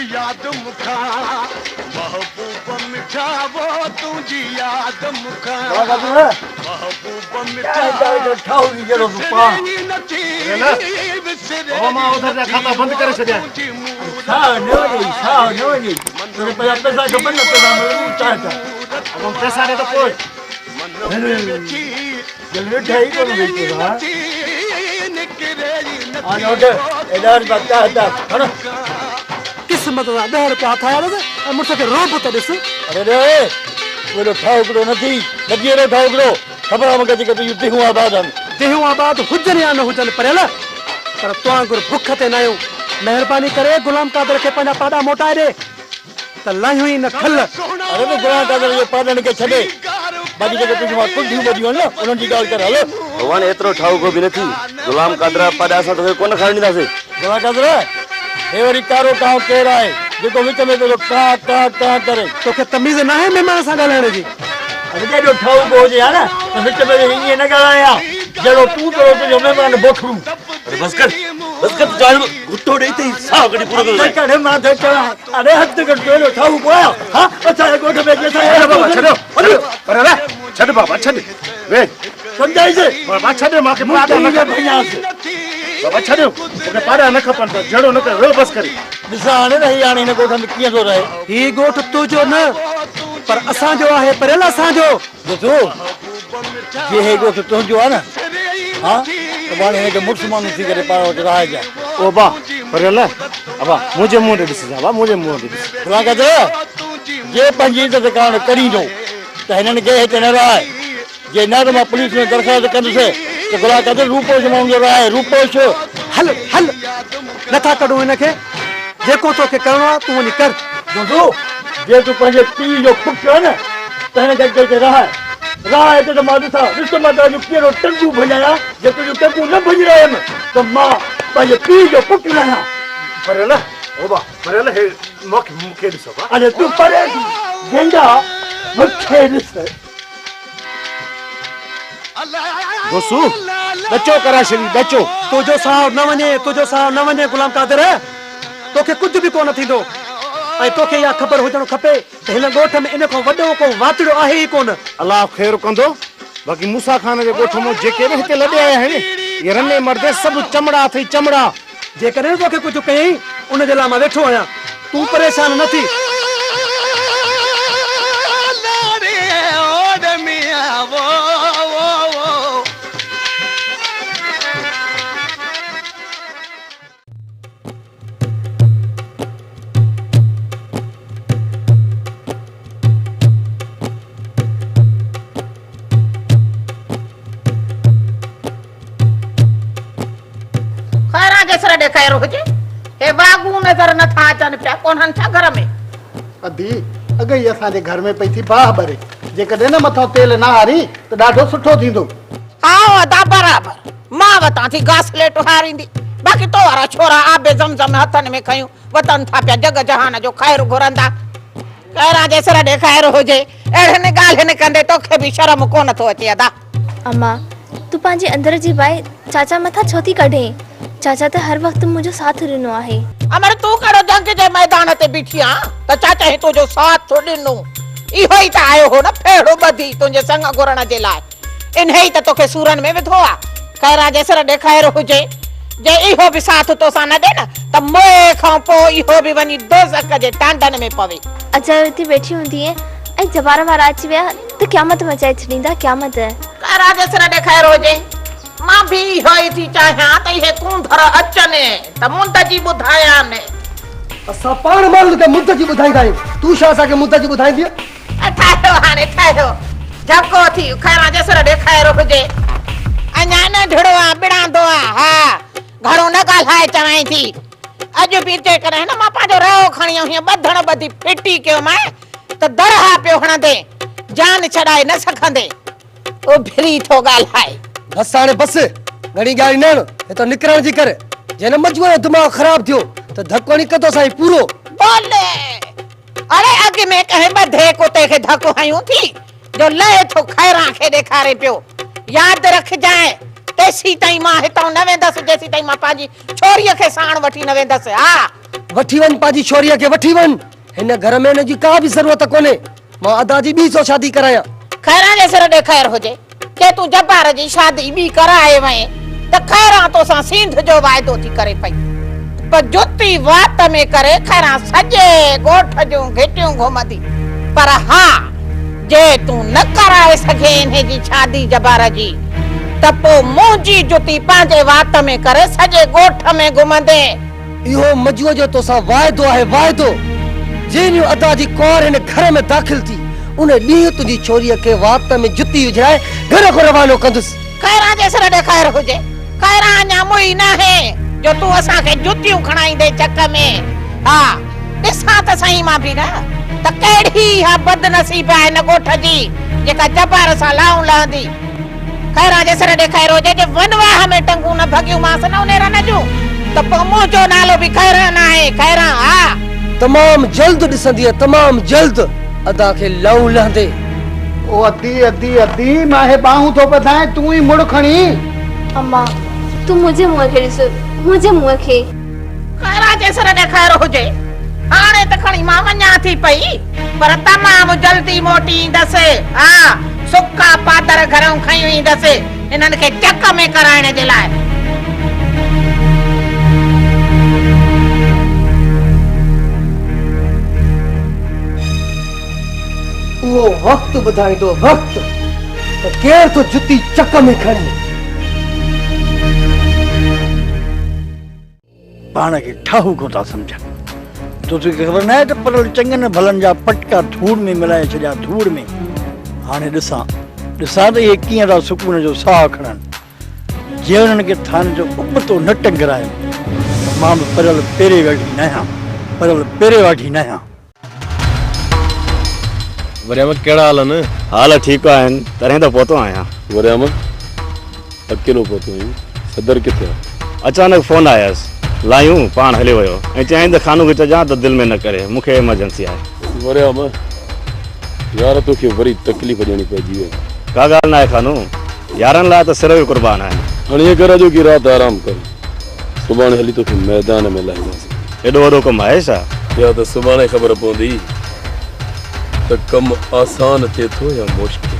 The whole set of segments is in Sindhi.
تنهنجي ياد مون کان محبوب مٺا وو تنهنجي ياد مون کان محبوب مٺا وسري ئي نٿي وسري بابا مان اوڌر جا کاتا بند ڪري ڇڏيا آهن. ساهه نه وڃي ساهه نه وڃي توکي پنهنجا پئسا کپن نه پئسا ملندي چاهه چاهه. بابا پئسا ڏي ته پوء. جل ويٺا ئي ڪونه ويچو ها. هاڻي وٺ اي ڏهه رپيا چاهه چاهه کڻ. قسمت سان ڏهه رپيا هٿ آيا اٿس ۽ مڙس کي رعب ته ڏس. اڙي ڏي تون ايڏو ٺاهوڪڙو نه ٿي، نه ٿي ايڏو ٺاهوڪڙو، خبر آ مونکي جيڪي تنهنجون ديهون آباد آهن. ديهون آباد هجن يا نه هجن پريل، پر تو وانگر بک تي ناهيون. مهرباني ڪري غلام قادر کي پنهنجا پاڏا موٽائي ڏي. ته لاهيون ئي نه کل. اڙي تون غلام قادر جي پاڏن کي ڇڏي، باقي جيڪي تنهنجون مان ڪنڍيون ٻڌيون آهن نه، انهن جي ڳالهه ڪر، هل. ڀڳوان ايترو ٺاهوڪو به نه ٿي، غلام قادر جا پاڏا اسان توکي ڪونه کائڻ ڏينداسين. غلام قادر، هي وري ڪارو ڪانء ڪير آهي، جيڪو وچ ۾ پيو ٿو ڪان ڪان ڪان ڪري. توکي تميز ناهي مهمان سان ڳالهائڻ جي. اڙي جيڏو ٺاهوڪو هجين ها نه ته وچ ۾ ويهي ائين نه ڳالهائين ها، جهڙو تون تهڙو تنهنجو مهمان بوکڙو. اڙي بس ڪر، بس ڪر، تون چانهه جو گهٽو ڏئي ته هي ساهه ڪڍي پورو ڪندو هٿ ڪڍ مان ٿو چوان. اڙي هٿ ڪڍ تون ايڏو ٺاهوڪو آهيان ها اسان جي ڳوٺ ۾ اچي اسان ڇڏ بابا ڇڏيو ڇڏيو پر اڙي ڇڏ بابا ڇڏ ويهه سمجهائيس بابا ڇڏ مان کي پاڏا نه کپن بابا ڇڏيو مون کي پاڏا نه کپن ته جهيڙو نه ڪر ويهه بس ڪري. ڏسان هاڻي نه هي هاڻي هن ڳوٺ ۾ ڪيئن ٿو رهي. هي ڳوٺ تنهنجو نه پر اسان جو آهي پريل اسان جو. ڏسو جي هي ڳوٺ تنهنجو آهي نه ها ته پوء هاڻي هن کي مڙس ماڻهو ٿي ڪري پاڻ وٽ رهائجانء. او ابا پريل ابا منهنجي منهن ڏي ڏسج ابا منهنجي منهن ڏي ڏس. غلام قادر جي پنهنجي عزت ڪارڻ ڪريندو ته هنن کي هتي نه رهاء جي نه ته مان پوليس ۾ درخواست ڪندس ته غلام قادر روپوش ماڻهن جو رهائي روپوش. هل هل نٿا ڪڍون هن کي جيڪو توکي ڪرڻو آهي تون وڃي ڪر. دودو جي تون پنهنجي پيء جو پٽ آهين نه ته هن کي اڳتي هتي رهاء. رهاء هتي ته مان ڏسان، ڏس ته مان تنهنجون ڪهڙو ٽنگون ڀڃايان، جي تنهنجون ٽنگون نه ڀڃرايم ته مان پنهنجي پيء جو پٽ نه آهيان. پريل، او با، پريل هي مون کي ڏس با. اڙي تون پري ٿي، گينڊا، مون کي ڏس. دوسو، ڏچو ڪرائي ڇڏي، ڏچو. تنهنجو ساهه نه وڃي، تنهنجو ساهه نه وڃي غلام قادر، توکي ڪجهه به ڪونه ٿيندو ۽ توکي اها خبر هجڻ کپي ته هن ڳوٺ ۾ ان کان وڏو ڪو واتڙيو آهي ئي ڪونه. الله خير ڪندو، باقي موسيٰ خان جي ڳوٺ مان جيڪي به هتي لڏي آيا آهن، اهي رني مرد سڀ چمڙا اٿئي چمڙا. جيڪڏهن توکي ڪجهه ڪيائين، ان جي لاء مان ويٺو آهيان، تون پريشان نه ٿي. خيران جي سر ڏي خير هجي، هي واڳون نظر نه ٿا اچن پيا، ڪونهن ڇا گهر ۾؟ ادي، اڳ ئي اسان جي گهر ۾ پئي ٿي باهه ٻري، جيڪڏهن نه مٿان تيل نه هارين ته ڏاڍو سٺو ٿيندو. هائو ادا برابر، مان وتان ٿي گاسليٽ هاريندي، باقي تو وارا ڇورا آب زمزم هٿن ۾ کنيون وتن ٿا پيا جڳ جهان جو خير گهرندا. خيران جي سر ڏي خير هجي، اهڙين ڳالهين ڪندي توکي به شرم ڪونه ٿو اچي ادا. اما، تون پنهنجي اندر جي باهه چاچا مٿان ڇو ٿي ڪڍين؟ چاچا ته هر وقت منهنجو ساٿ ڏنو آهي. امڙ، تون ڪهڙو جنگ جي ميدان تي بيٺي آن ته چاچا هي تنهنجو ساٿ ڏنو. اهو ئي ته آيو هو نه ڦيڙو ٻڌي تنهنجي سڱ گهرڻ جي لاء. انهيء ئي ته توکي سورن ۾ وڌو آ. خيران جي سر ڏي خير هجي. جي اهو به ساٿ توسان نه ڏي نه ته موئي کان پوء اهو به وڃي دوزخ جي ٽانڊن ۾ پوي. اجايو اتي ويٺي هوندينء ۽ جبار وارا اچي ويا ته قيامت مچائي ڇڏيندا، قيامت. خيران جي سر ڏي خير هجي. مان به اهو ئي ٿي چاهيان ته اهي ڪونڌر اچن ته مند جي ٻڌايان. اسان پاڻ ماڻهن کي مند جي ٻڌائيندا آهيون، تون ڇا اسان کي مند جي ٻڌائيندينء؟ ٺهيو هاڻي ٺهيو، جهڪو ٿي، خيران جي سر ڏي خير هجي. اڃا ننڍڙو آن، ٻڙاندو آن، ها، گهڻو نه ڳالهاء چوانء ٿي. اڄ به جيڪڏهن نه مان پنهنجو رئو کڻي هيئن ٻڌڻ ٻڌي ڦٽي ڪيومانء ته درها پيو هڻندين، جان ڇڏائي نه سگهندين. اڀري ٿو ڳالهائي. بس هاڻي بس، گهڻي ڳالهه نه هڻ، هتان نڪرڻ جي ڪر. جي هن مجنوء جو دماغ خراب ٿيو ته ڌڪ هڻي ڪندو سائين پورو. ٻول! اڙي اڳ ۾ ڪنهن ٻڌي ڪتي کي ڌڪ هنيون ٿي جو لهي ٿو خيران کي ڏيکارين پيو. ياد رکجانء، تيسيتائين مان هتان نه ويندس جيسيتائين مان پنهنجي ڇوريء کي ساڻ وٺي نه ويندس. ها! وٺي وڃ پنهنجي ڇوريء کي وٺي وڃ. هن گهر ۾ هن جي ڪا به ضرورت ڪونهي. مان ادا جي ٻي سو شادي ڪرايان. خيران جي سر ڏي خير هجي. جي تون جبار جي شادي ٻي ڪرائي وئين ته خيران توسان سينڌ جو واعدو ٿي ڪري پئي. پر جتي وات ۾ ڪري خيران سڄي ڳوٺ جون گهٽيون گهمندي. پر ها جي تون نه ڪرائي سگهين انهي جي شادي جبار جي ته پوء منهنجي جتي پنهنجي وات ۾ ڪري سڄي ڳوٺ ۾ گهمندين. اهو مجوء جو توسان واعدو آهي، واعدو! جنهن ڏينهن ادا جي ڪنوار هن گهر ۾ داخل ٿي، ان ڏينهن تنهنجي ڇوريء کي وات ۾ جتي وجهرائي گهر کان روانو ڪندس. خيران جي سر ڏي خير هجي. خيران اڃا موئي ناهي جو تون اسان کي جتيون کڻائيندين چڪ ۾. ها، ڏسان ته سهين مان به نه ته ڪهڙي اها بدنصيب آهي هن ڳوٺ جي، جيڪا جبار سان لائون لهندي. خيران جي سر ڏي خير هجي، جي ونواهه ۾ ٽنگون نه ڀڳيونمانس نه انهي رن جون، ته پوء منهنجو نالو به خيران ناهي، خيران، ها! تمام جلد ڏسندينء، تمام جلد ادا کي لئون لهندي. او ادي، ادي، ادي، مان هي ٻانهون ٿو ٻڌانء، تون ئي مڙهه کڻي. اما، تون منهنجي منهن کي ڏس، منهنجي منهن کي. خيران جي سر ڏي خير هجي، هاڻي ته کڻي مان وڃان ٿي پئي، پر تمام جلدي موٽي ايندس، ها! سڪا پادر گهرئون کنيون ايندس انهن کي چڪ ۾ ڪرائڻ جي لاء. اهو وقت ٻڌائيندو وقت ته ڪير ٿو جتي چڪ ۾ کڻي. پاڻ کي ٺاهوڪو ٿا سمجهن. توکي خبر ناهي ته پرل چڱن ڀلن جا پٽڪا ڌوڙ ۾ ملائي ڇڏيا ڌوڙ ۾. هاڻي ڏسان، ڏسان ته اهي ڪيئن ٿا سڪون جو ساهه کڻن. جي انهن کي ٿاني جو ابتو نه ٽنگرايم ته مان به پرل پيري واڍي ناهيان، پرل پيري واڍي ناهيان. وريام ڪهڙا حال آهن؟ حال ٺيڪ آهن، تڏهن ته پهتو آهيان. وريام اڪيلو پهتو آهين، صدر ڪٿي آهي؟ اچانڪ فون آيس، لايون پاڻ هليو ويو ۽ چيائين ته خانو کي چئجان ته دل ۾ نه ڪري، مون کي ايمرجنسي آهي. وريام يار توکي وري تڪليف ڏيڻي پئجي وئي. ڪا ڳالهه ناهي خانو، يارن لاء ته سر به قربان آهن. هاڻي ائين ڪر اڄوڪي رات آرام ڪر. سڀاڻي هلي توکي ميدان ۾ لاهينداسين. ايڏو وڏو ڪم آهي ڇا؟ اها ته سڀاڻي خبر پوندي ته ڪم آسان ٿئي ٿو يا مشڪل.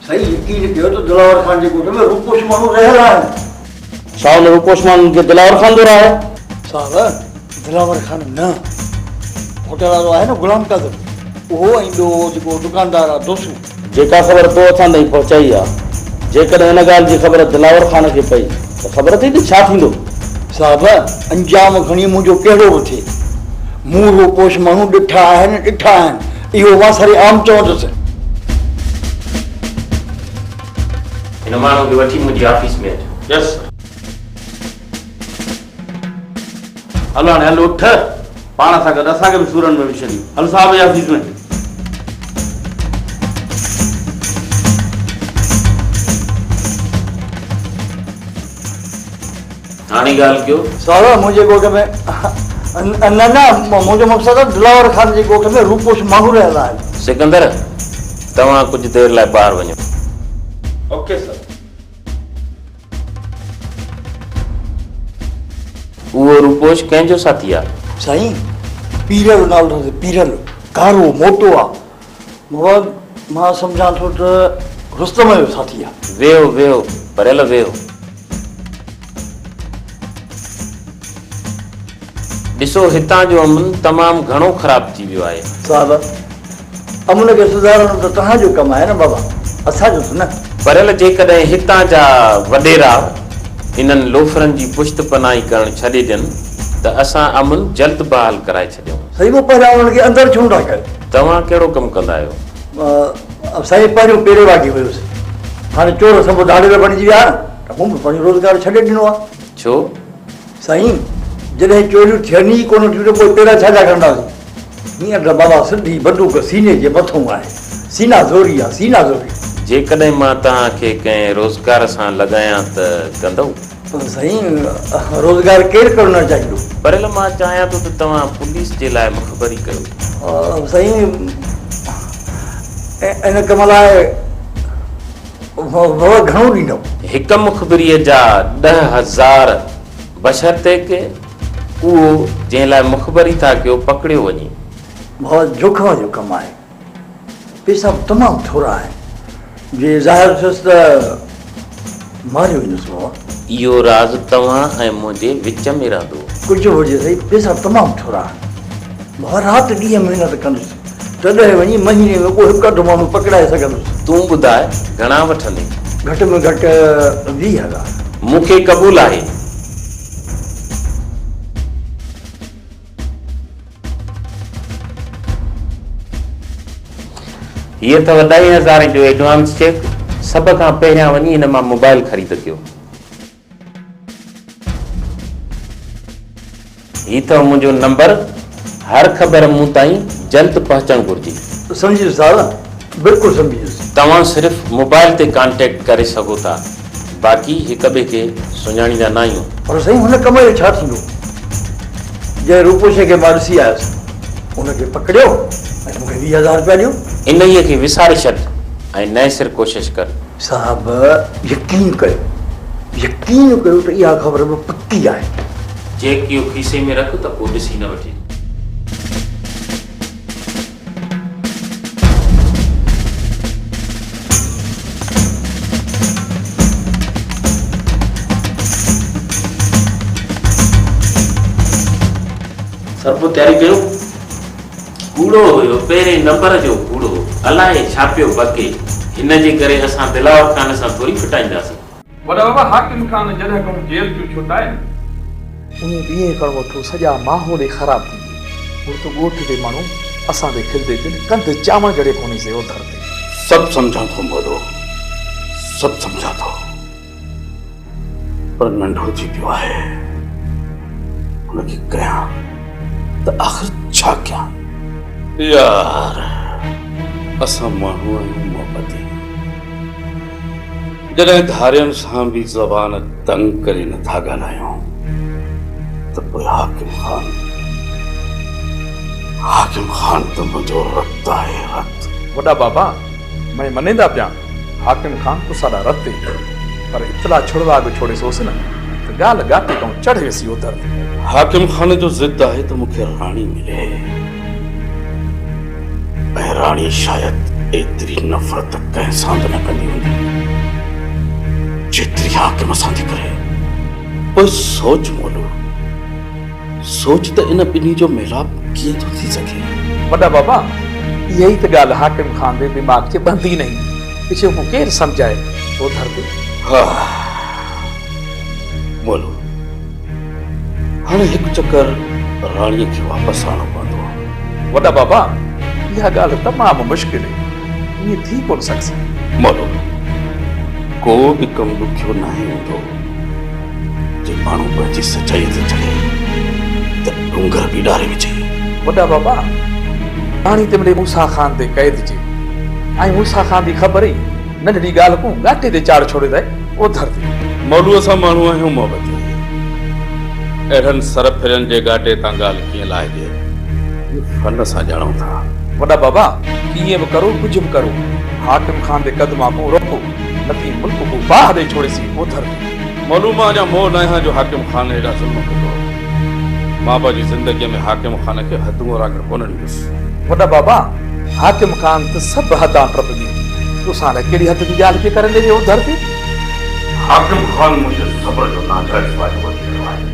سائين يقين ڪيو ته دلاور خان جي ڳوٺ ۾ روپوش ماڻهو رهيل آهن. ڇا ان روپوش ماڻهن کي دلاور خان گهرايو؟ صاحب دلاور خان نه، هوٽل وارو آهي نه غلام قادر، اهو ۽ ٻيو جيڪو دڪاندار آهي دوسو. جيڪا خبر تو اسان تائين پهچائي آ، جيڪڏهن ان ڳالهه جي خبر دلاور خان کي پئي ته خبر اٿئي ته ڇا ٿيندو؟ صاحب، انجام کڻي منهنجو ڪهڙو به ٿئي، مون روپوش ماڻهو ڏٺا آهن، ڏٺا آهن، اهو مان سري عام چوندس. هن ماڻهو کي وٺي منهنجي آفيس ۾ اچ. Yes sir. هل هاڻي هل اٺ، پاڻ سان گڏ اسان کي به سورن ۾ وجهي ڇڏيون. هل صاحب جي آفيس ۾. هاڻي ڳالهه ڪيو. صاحب منهنجي ڳوٺ ۾ نه نه منهنجو مقصد آهي دلاور خان جي ڳوٺ ۾ روپوش ماڻهو رهيل آهن. سڪندر توهان ڪجهه دير لاء ٻاهر وڃو. Okay sir. اهو روپوش ڪنهن جو ساٿي آ؟ سائين پيرل نالو اٿس پيرل ڪارو موٽو آ بابا مان سمجهان ٿو ته رستم جو ساٿي آ. ويهو ويهو پريل ويهو. ڏسو هتان جو امن تمام گهڻو خراب ٿي ويو آهي. صاحب امن کي سڌارڻ ته توهان جو ڪم آهي نه بابا، اسان جو ته نه. پريل جيڪڏهن هتان جا وڏيرا انهن لوفرن جي پشت پناهي ڪرڻ ڇڏي ڏين ته اسان امن جلد بحال ڪرائي ڇڏيون. سائين پوء پهريان انهن کي اندر ڇو نٿا ڪيو؟ توهان ڪهڙو ڪم ڪندا آهيو؟ سائين پهريون پيري واگهي هيس، هاڻي چور سڀ ڌاڙيل بڻجي ويا آهن ته مون به پنهنجو روزگار ڇڏي ڏنو آهي. ڇو؟ سائين جڏهن چوريون ٿين ئي ڪونه ٿيون ته پوء پيرا ڇا جا کڻنداسين؟ هينئر ته بابا سڌي بندوق سيني جي مٿئون آهي. سينا زوري آ، سينا زوري. جيڪڏهن مان توهان کي ڪنهن روزگار سان لڳايان ته ڪندؤ؟ سائين روزگار ڪير ڪرڻ نه چاهيندو؟ پريل مان چاهيان ٿو ته توهان پوليس جي لاء مخبري ڪيو. سائين ان ڪم لاء بابا گهڻو ڏيندؤ؟ هڪ مخبريء جا 10,000 بشرطيڪ اهو جنهن لاء مخبري ٿا ڪيو پڪڙيو وڃي. ڀاء جوکم جو ڪم آهي. پيسا به تمام ٿورا آهن. جي ظاهر ٿيس ته ماريو ويندس بابا. اهو راز توهان ۽ منهنجي وچ ۾ رهندو. ڪجهه به هجي سهي پيسا تمام ٿورا آهن. ڀاء رات ڏينهن محنت ڪندس تڏهن وڃي مهيني ۾ ڪو هڪ اڌ ماڻهو پڪڙائي سگهندس. تون ٻڌاء گهڻا وٺندين؟ گهٽ ۾ گهٽ 20,000. مون کي قبول آهي. هي اٿو ڏهين هزارين جو ايڊوانس چيڪ، سڀ کان پهريان وڃي هن مان موبائل خريد ڪيو. هي اٿو منهنجو نمبر، هر خبر مون تائين جلد پهچڻ گهرجي. سمجهي ويس دادا، بلڪل سمجهي ويس. توهان صرف موبائل تي ڪانٽيڪٽ ڪري سگهو ٿا، باقي هڪ ٻئي کي سڃاڻيندا ناهيون. پر سائين هن ڪم جو ڇا ٿيندو؟ جنهن روپوشي کي مان ڏسي آيس، ان کي پڪڙيو ۽ مون کي 20,000 رپيا ڏيو. انهيء کي وساري ڇڏ ۽ نئين سر ڪوشش ڪر. صاحب يقين ڪيو، يقين ڪيو ته اها خبر به پڪي آهي. چيڪ اهو کيسي ۾ رک ته ڪو ڏسي نه وٺي. سرپو تياري ڪيو. ڪوڙو هيو، پهرين نمبر جو ڪوڙو، الائي ڇا پيو بڪي، هن جي ڪري اسان دلاور خان سان ٿوري ڦٽائينداسين. وڏا بابا حاڪم خان جڏهن کان جيل چون ڇٽائي. انهي ڏينهن کان وٺو سڄا ماحول ئي خراب ٿي ويو. هن ته ڳوٺ جي ماڻهو اسان تي کلدي پين، ڪنڌ چانور جڙي ڪونهي سي اوڌر تي. سڀ سمجهان ٿو مولو، سڀ سمجهان ٿو. پر ننڍو ٿي پيو آهي. هن کي ڪيان ته آخر ڇا ڪيان؟ يار اسان ماڻهو آهيون محبتي. جڏهن ڌارين سان به زبان تنگ ڪري نٿا ڳالهايون ته پوء حاڪم خان، حاڪم خان ته منهنجو رت آهي رت. وڏا بابا، مئين منيندا پيان، حاڪم خان تساڏا رت اي، پر اطلاع ڇڙواڳ ڇوڙيسوس نه ته ڳالهه ڳاٽي کئون چڙهه ويسي اوڌر تي. حاڪم خان جو ضد آهي ته مون کي راڻي ملي ۽ راڻي شايد ايتري نفرت ڪنهن سان به نه ڪندي هوندي جيتري حاڪم سان ٿي ڪري. پوء سوچ مولو، سوچ ته ان ٻنهي جو ميلاپ ڪيئن ٿو ٿي سگهي؟ وڏا بابا، اها ئي ته ڳالهه حاڪم خان جي دماغ کي ٻهندي نهين. پڇي هو ڪير سمجهائي اوڌر تي؟ ها مولو، هاڻي هڪ چڪر راڻيء کي واپس آڻڻو پوندو. وڏا بابا، اها ڳالهه تمام مشڪل هئي. ائين ٿي ڪونه سگهسي. مولو، ڪو به ڪم ڏکيو ناهي هوندو. جي ماڻهو پنهنجي سچائيء تي چڙهي ته ڏونگر به ڏاري وجهي. وڏا بابا، راڻي تي مڙئي موسيٰ خان تي قيد جي ۽ موسيٰ خان the خبر ئي ننڍڙي ڳالهه ڪون ڳاٽي تي چاڙهه ڇوڙي ته اوڌر تي. مولوء سان ماڻهو آهيون محبتي. اهڙن سر ڦرين جي ڳاٽي تان ڳالهه ڪيئن لاهجي، اهو فن سان ڄاڻون ٿا. وڏا بابا، ڪيئن به ڪرو ڪجهه به ڪرو، حاڪم خان the قدمان ڪون روڪو. نٿي ملڪ ڪو باهه ڏئي ڇوڙيسين اوڌر تي. معلوم مان اڃا موهه ناهيان جو حاڪم خان ايڏا ظلم ڪندو. مان پنهنجي زندگيء ۾ حاڪم خان کي حدون اورانگهڻ ڪونه ڏيندس. وڏا بابا، حاڪم خان ته سڀ حدان ٽپي ويو. تون الائي ڪهڙي حد جي ڳالهه پئي ڪرين ڏي اوڌر تي. حاڪم خان منهنجي صبر جو ناجائز فائدو وٺي رهيو آهي.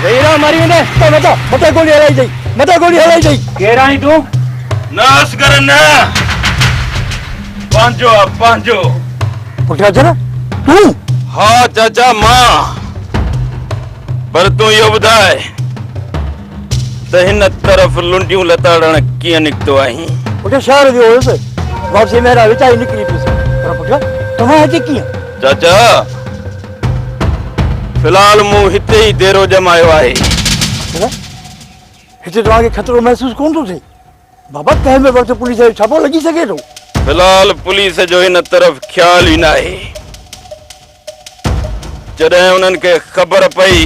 ويرا ماري ويندي ته متان متان گولي هلائي اٿئي متان گولي هلائي اٿئي. ڪير آهين تون؟ نه اصغر نه پنهنجو آ پنهنجو. پٽ اجر تون؟ ها چاچا مان. پر تون اهو ٻڌاء ته هن طرف لنڊيون لتاڙڻ ڪيئن نڪتو آهين؟ پٽ شهر ويو هيس، واپسيء ۾ هيڏانهن وچان ئي نڪري پيس. پر پٽ توهان هتي ڪيئن؟ چاچا في الحال مون هتي ئي ديرو ڄمايو آهي. پٽ هتي توهان کي خطرو محسوس ڪونه ٿو ٿئي؟ بابا ڪنهن به وقت پوليس جو ڇاپو لڳي سگهي ٿو. في الحال پوليس جو هن طرف خيال ئي ناهي. جڏهن انهن کي خبر پئي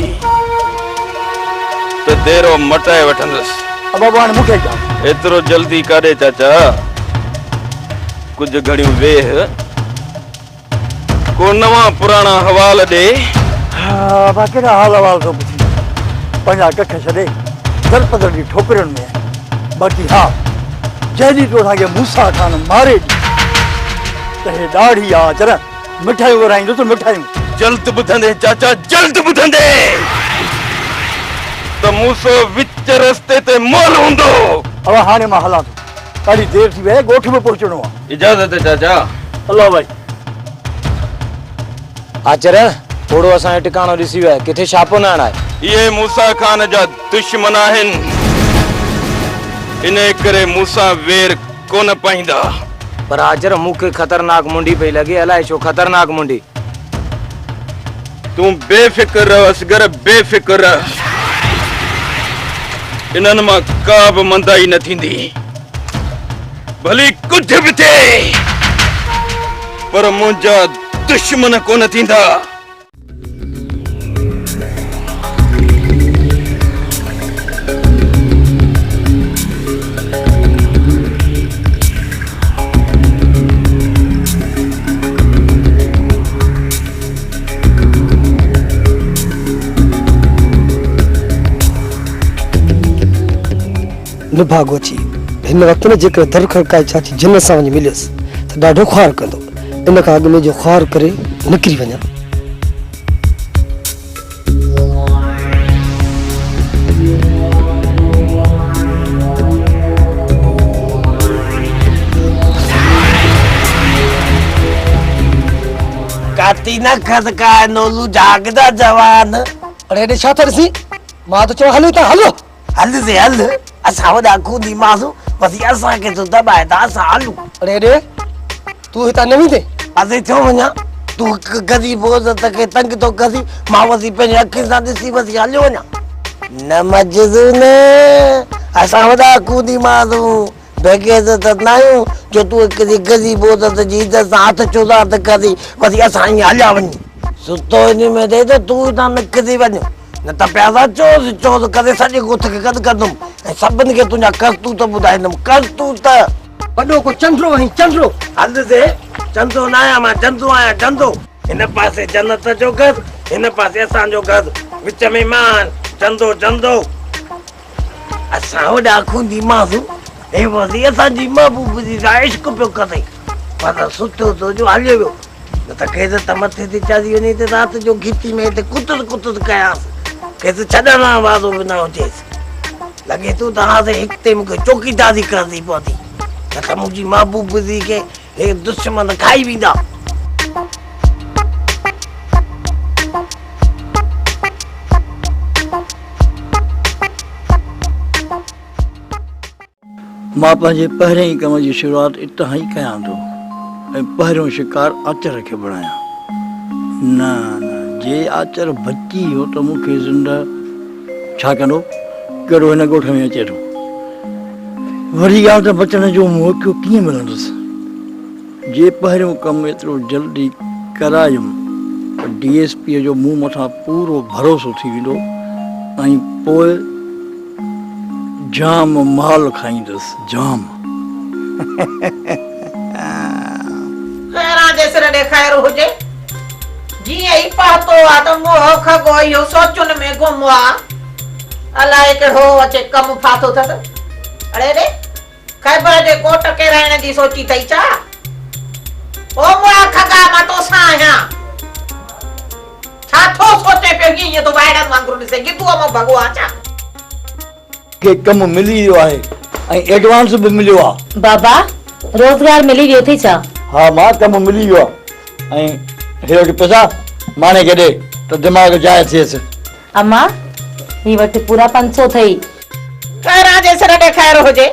ته ديرو مٽائي وٺندس. ابا هاڻي مون کي چاهه. ايترو جلدي ڪاڏي چاچا؟ ڪجهه گهڙيون ويهه، ڪو نوان پراڻا حوال ڏي. ها ابا ڪهڙا حال احوال ٿو پڇين. پنهنجا ڪک ڇڏي در پدر جي ٺوڪرين ۾ آهين. باقي ها جنهن ڏينهن تو اسان کي موسيٰ خان ماري ڏنو ته هي ڏاڙهي آ چر. مٺايون ورهائيندس مٺايون. جلد ٻڌندين چاچا جلد ٻڌندين ته موسو وچ رستي تي مئل هوندو. ابا هاڻي مان هلان ٿو ڏاڍي دير ٿي وئي آهي ڳوٺ به پهچڻو آهي. اجازت چاچا. الله ڀائي. آچر، پوڙهو اسان جو ٽڪاڻو ڏسي ويو آهي، ڪٿي ڇاپو نه هڻائي. اهي موسيٰ خان جا دشمن آهن، انهيء ڪري مون سان وير ڪونه پائيندا. پر آچر مون کي خطرناڪ منڊي پئي لڳي، الائي ڇو خطرناڪ منڊي. تون بي فڪر رهه اصغر، بي فڪر رهه. انهن مان ڪا به مندائي نه ٿيندي. ڀلي ڪجهه به ٿئي، پر منهنجا دشمن ڪونه ٿيندا. نڀاڳو اچي هن وقت نه جيڪڏهن در کڙڪائي چاچي جن سان وڃي مليس ته ڏاڍو خوار ڪندو. ان کان اڳ ۾ جو خوار ڪري نڪري وڃان. ڪاتي نه کسڪاء نولو جاڳدا جوان. اڙي هيڏي ڇا ٿو ڏسين؟ مان ٿو چوان هل هتان هل. هل سي هل، اسان وڏا خوني ماڻهو، وسي اسان کي ٿو دٻائي ته اسان هلون. اڙي هيڏي، تون هتان نه ويندين. وسي ڇو وڃان؟ تون هڪ غريب عورت کي تنگ ٿو ڪرين، مان وسي پنهنجي اکين سان ڏسي وسي هليو وڃان. نه مجنون، اسان وڏا خوني ماڻهو، بيغيرت ناهيون جو تون هڪڙي غريب عورت جي عزت سان هٿ چراند ڪرين، وسي اسان ائين هليا وڃون. ستو ان ۾ ٿئي ته تون هتان نڪري وڃ. نه ته پيادا چور چور ڪري سڄي ڳوٺ کي گڏ ڪندم ۽ سڀن کي تنهنجا ڪرتوت ٻڌائيندم، ڪرتوت! وڏو ڪو چنڊو آهين، چنڊو! هل ذي، چندو نه آهيان مان، جندو آهيان، جندو! هن پاسي جنت جو گهر، هن پاسي اسان جو گهر، وچ ۾ مان آهيان، جندو، جندو! اسان وڏا خوني ماڻهو، هي وري اسان جي محبوب جي سان عشق پيو ڪري، پر سٺو ٿيو جو هليو ويو. نه ته کيس ته مٿي تي چڙهي وڃي ته رات جو گهٽي ۾ هتي ڪتر ڪتر ڪيانس، کيس ڇڏڻ وارو به نه هجيس. لڳي ٿو ته هاڻي هتي مون کي چوڪيداري ڪرڻي پوندي، نه ته منهنجي محبوب جي کي هي دشمن کائي ويندا. مان پنهنجي پهرئين ئي ڪم جي شروعات اتان ئي ڪيان ٿو ۽ پهريون شڪار آچر کي بڻايان. نه نه، جي آچر بچي ويو ته مون کي زنده ڇا ڪندو؟ ڪهڙو هن ڳوٺ ۾ اچي ٿو. وري ڳالهه ته بچڻ جو موقعو ڪيئن ملندس؟ جي پهريون ڪم ايترو جلدي ڪرايم ته ڊي ايس پيء جو مون مٿان پورو ڀروسو ٿي ويندو ۽ پوء جام مال کائيندس، جام. خيران جي سر ڏي خير هجي. جيئن ئي پهتو آ ته منهن کڳو اهو سوچن ۾ گم آ. الائي ڪهڙو اچي ڪم ڦاٿو ٿس. اڙي ڙي! خيبر جي ڪوٽ ڪيرائڻ جي سوچي ٿئي ڇا؟ او مئا کڳا مان توسان آهيان. ڇا ٿو سوچين پيو هيئن ائين ٿو وائڙن وانگر ڏسين گدوء مان ڀڳو آن ڇا؟ کي ڪم ملي ويو آهي ۽ ايڊوانس به مليو آ. بابا روزگار ملي ويو ٿي ڇا؟ ها مان ڪم ملي ويو آ ۽ هي وٺ پئسا ماڻي کي ڏي ته دماغ جاء ٿئيس. اما، هي وٺ پورا 500 ٿئي. خيران جي سر ڏي خير هجي.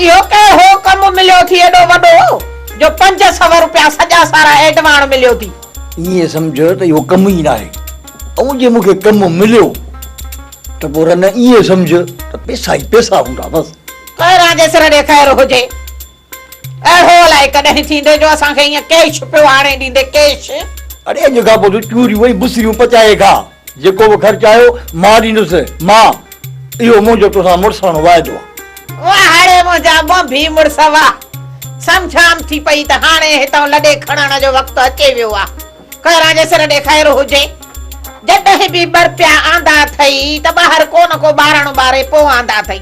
اهو ڪهڙو ڪم مليو ٿي ايڏو وڏو جو 500 روپيا سڄا سارا ايڊواڻ مليو ٿي. ائين سمجهه ته اهو ڪم ئي ناهي. ۽ جي مون کي ڪم مليو ته پوء رن ائين سمجهه ته پئسا ئي پئسا هوندا بس. خيران جي سر ڏي خير هجي. اهڙو الائي ڪڏهن ٿيندي جو اسان کي ائين ڪيش پيو آڻي ڏيندي ڪيش. اڙي اڄ کان پوء تون چوريون ۽ بصريون پچائي کاء. جيڪو به خرچ آيو مان ڏيندس. مان. اهو منهنجو توسان مڙساڻو واعدو آ. واهه اڙي منهنجا ٻنڀي مڙس واهه. سمجهام ٿي پئي ته هاڻي هتان لڏي کڻڻ جو وقت اچي ويو آ. خيران جي سر ڏي خير هجي. جڏهن به ٻه رپيا آندا اٿئي ته ٻاهر ڪو نه ڪو ٻارڻ ٻاري پوء آندا اٿئي.